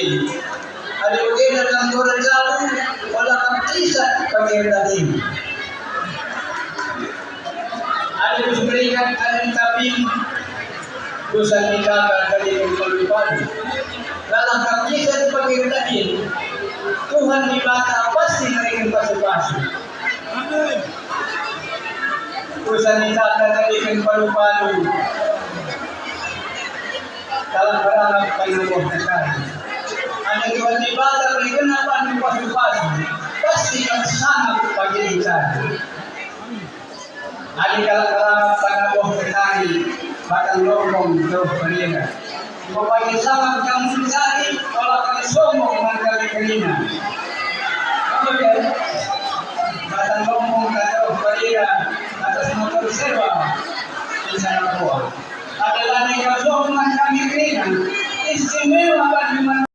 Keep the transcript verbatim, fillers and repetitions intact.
Adi bagenda kam nggora jabu, ola kam cisat pagi erdahin. Adi bus berikan kalian kami, dosa kita kalian palu-palu. Dalam kam cisat pagi erdahin, Tuhan Dibata pasti mereken pasu-pasu. Dosa kita kalian palu-palu. Dalam berangap kayu boh kekali. Adi Tuhan Dibata berikenna bandu pasu-pasu, pasti kam sangap pagi cari. Adi kalak berangap tanah boh kekali, bakal lombong jauh beriaga. Enggo pagi sangap kam mencari,